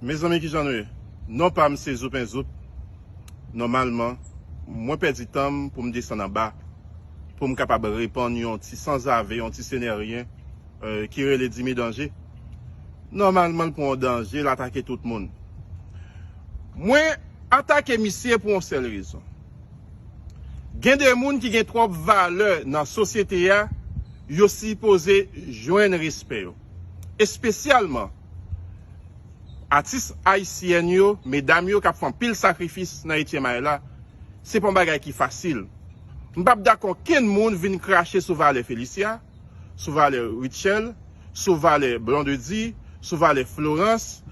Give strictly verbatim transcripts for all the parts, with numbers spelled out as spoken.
Mezanmi, kijan nou ye? Non pa m se Zoupen Zoup. Nòmalman, mwen pèdi tan m pou m desann anba, pou m kapab reponn yon ti sanzave, yon ti seneryen, euh, ki rele Dimi Danje. Nòmalman, l pran yon danje, l atake tout moun. Mwen atake misye pou yon sèl rezon. Gen de moun ki gen twòp valè nan sosyete a, yo sipoze jwenn respè yo. Espesyalman, atis ayisyèn yo, medam yo k ap fè anpil sakrifis nan etyèm ay la, se pa yon bagay ki fasil. M p ap dakò okenn moun vin krache sou valè Felicia, sou valè Rutshelle, sou valè Blondedy, sou valè Florence.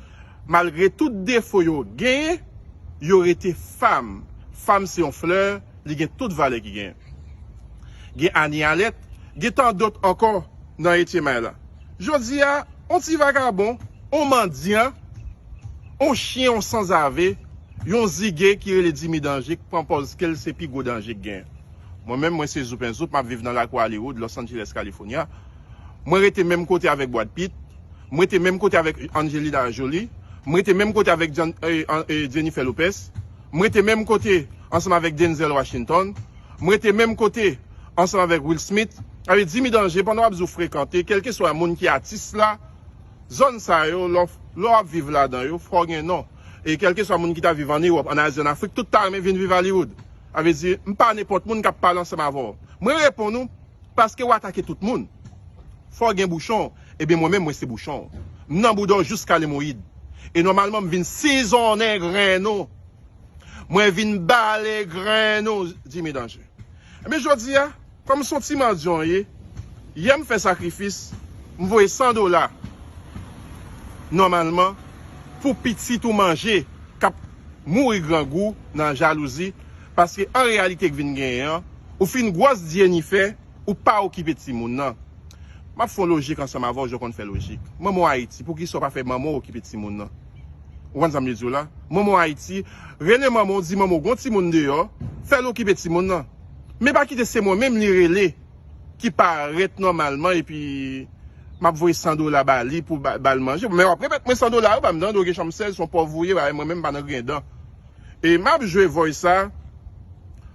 Malgre tout defo yo genyen, yo rete fanm. Fanm se yon flè, li gen tout valè ki genyen. Gen Annie Allet, gen tan dòt ankò nan etyèm ay la. Jodi a, yon ti vagabon, yon mandyan, yon chen, yon sanzave, yon zige ki rele Dimi Danje, k pran pòz ke l se pi gwo danje k genyen. Mwen menm, mwen se Zoupen Zoup, m ap viv nan lakou Hollywood, Los Angeles, California. Mwen rete menm kote avèk Brad Pitt, mwen rete menm kote avèk Angelina Jolie, mwen rete menm kote avèk Jan- eh, an- eh, Jennifer Lopez, mwen rete menm kote ansanm avèk Denzel Washington, mwen rete menm kote ansanm avèk Will Smith. Sa vle di, Dimi Danje, pandan w ap di w frekante, kèlkeswa moun ki atis la, zòn sa yo, lè w lè w ap viv ladan yo, fò w gen non. E kèlkeswa moun ki ta viv ann Ewòp, ann Azi, ann Afrik, tout ta renmen vin viv Hollywood. Sa vle di, m pa nenpòt moun k ap pale ansanm avè w. Mwen reponn ou, paske w atake tout moun. Fò w gen bouchon. Ebyen, mwen menm, mwen se bouchon. M nan bouda w jiska lemoyid. E nòmalman, m vin sizonnen grenn ou. Mwen vin bale grenn ou, Dimi Danje. Ebyen, jodi a, kòm s on ti mandyan w ye, yè m fè sakrifis, m voye san dola, nòmalman, pou pitit ou manje, k ap mouri grangou nan jalouzi, paske an reyalite k vin genyen an, ou fin gwòs Jennifer, ou pa okipe timoun nan. M ap fè yon lojik ansanm avè w, jan w konn fè lojik. Manman w Ayiti, poukisa w pa fè manman w okipe timoun nan? Ou konn sa m vle di w la? Manman w Ayiti, rele manman w, di manman w gon timoun deyò, fè l okipe timoun nan. Men pa kite se mwen menm li rele, ki parèt nòmalman, epi m ap voye san dola ba li pou ba, ba l manje. Men w ap remèt mwen san dola yo, ban m dan, dwe gen chanm sèz, se yon pòv ou ye, bagay mwen menm m pa nan griyen dan. E m ap jwe voice sa.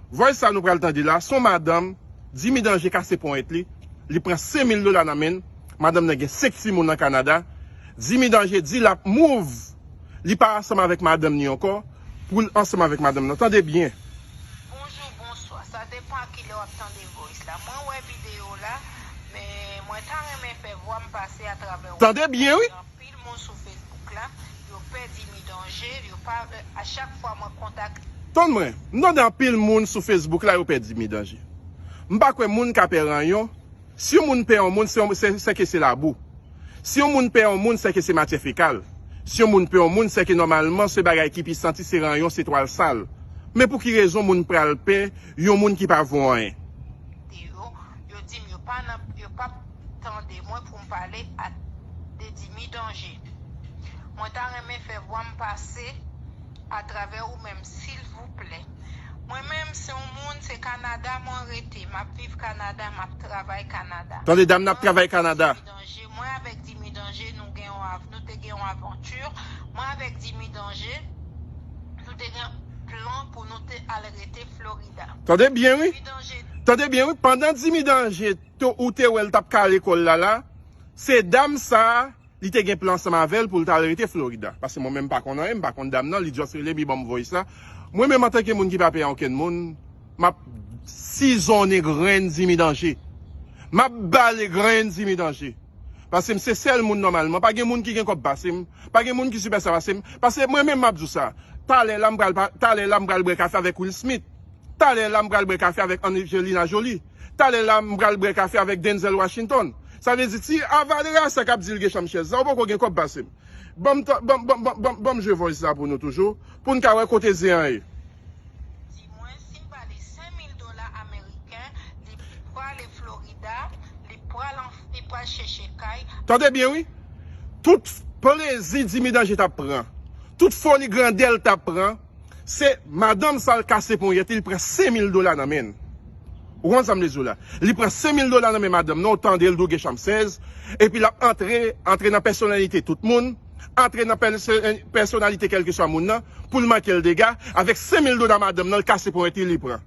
Voice sa nou pral tande la, se yon madanm, Dimi Danje kase ponyèt li. Li pran senk mil dola nan men l. Madanm nan gen senk timoun nan Kanada. Dimi Danje di l ap move. Li pa ansanm avèk madanm ni ankò. Pou l ansanm avèk madanm nan. Tande byen. Bonjou, bonswa. Sa depan a kilè w ap tande voice la. Mwen wè videyo la, men mwen ta renmen fè vwa m pase atravè w. Tande byen, wi. Anpil moun sou Facebook la, yo pè Dimi Danje, yo pa, a chak fwa mwen kontak. Tann mwen, m tande anpil moun sou Facebook la, yo pè Dimi Danje. M pa kwè moun ka pè ranyon. Si yon moun pè yon moun, se, se, se ke se labou. Si yon moun pè yon moun, se ke se matyè fekal. Si yon moun pè yon moun, se ke nòmalman se bagay ki pi santi, se ranyon, se twal sal. Men pou ki rezon moun pral pè yon moun ki pa vo anyen? Yo, yo di m yo pa nan, yo p ap tande mwen pou m pale a, de Dimi Danje. Mwen ta renmen fè vwa m pase atravè ou menm, silvouplè. Mwen menm, se yon moun, se Kanada mwen rete. M ap viv Kanada, m ap travay Kanada. Tande dam, n ap travay Kanada. Danje, mwen avèk Dimi Danje, nou gen yon av-, nou te gen yon avanti. Mwen avèk Dimi Danje, nou te gen plan pou nou te al rete Florida. Tande byen, wi. Dimi Danje. Tande byen, wi. Pandan Dimi Danje, to, ou te wè l t ap kale kò l la, la, se dam sa a, li te gen plan ansanm avè l pou l t al rete Florida. Paske mwen menm m pa konn anyen, m pa konn dam nan, li just rele m, li ban m voice la. Mwen menm, antanke moun ki pa pè okenn moun, m ap sizonnen grenn Dimi Danje. M ap bale grenn Dimi Danje. Paske m se sèl moun nòmalman. Pa gen moun ki gen kòb pase m. Pa gen moun ki sipèsta pase m. Paske mwen menm m ap di w sa. Talè la m pral pa, talè la m pral bwè kafe avèk Will Smith. Talè la m pral bwè kafe avèk Angelina Jolie. Talè la m pral bwè kafe avèk Denzel Washington. Sa vle di ti avalera sa k ap di l gen chanm chèz la, ou poko gen kòb pase m. Ban m ta- ban m- ban m- ban m- ban m- ban m jwe voice la pou nou toujou, pou n ka wè kote zen an ye. Di mwen, si m ba li senk mil dola ameriken, li prale Florida, li pral an- li pral chèche kay. Tande byen, wi. Tout plezi Dimi Danje t ap pran, tout foli grandè l t ap pran, se madanm sa l kase ponyèt li, li pran senk mil dola nan men l. Ou konn sa m vle di w la? Li pran senk mil dola nan men madanm nan, ou tande l di w gen chanm sèz, epi l ap antre, antre nan pèsonalite tout moun, antre nan pèsonalite kèlkeswa moun nan pou l manke l dega, avèk senk mil dola madanm nan, l kase ponyèt li, li pran.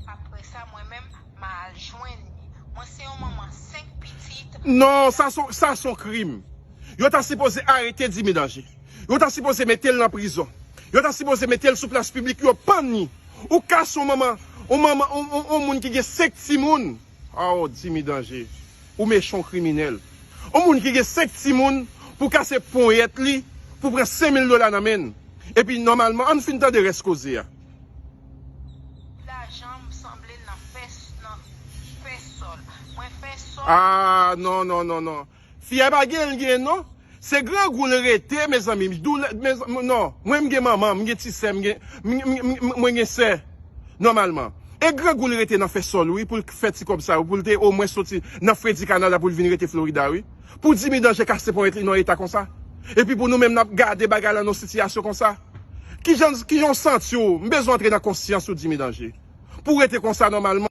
Apre sa, mwen menm, m a al jwenn li. Mwen se yon manman senk pitit. Non, sa se yon krim. Yo ta sipoze arete Dimy Danger. Yo ta sipoze mete l nan prizon. Yo ta sipoze mete l sou plas piblik, yo pann li. Ou kase yon manman, yon manman, yon moun ki gen senk timoun. Oh, Dimy Danger. Ou mechan, w kriminèl. Yon moun ki gen senk timoun pou kase ponyèt li, pou pran senk mil dola nan men l. Epi nòmalman, ann fin tande rès koze a. Lajan m sanble nan fè nan fè sòl. Mwen fè sòl. Ah, non, non, non, non. Fi a pa gen l gen non. Se grangou l rete, mezanmi. Doulè, mezanmi, non. Mwen m gen manman, m gen ti sè, m gen, m- m- m- mwen gen sè, nòmalman. E grangou l rete nan fè sòl, wi, pou l fè ti kòb sa yo, pou l te omwen soti nan fredi kanal la pou l vin rete Florida, wi. Pou Dimy Danger kase ponyèt li nan eta konsa. Epi pou nou menm n ap gade bagay la nan sitiyasyon konsa. Kijan, kijan w santi w? M bezwen antre nan konsyans ou, Dimy Danger. Pou w rete konsa nòmalman.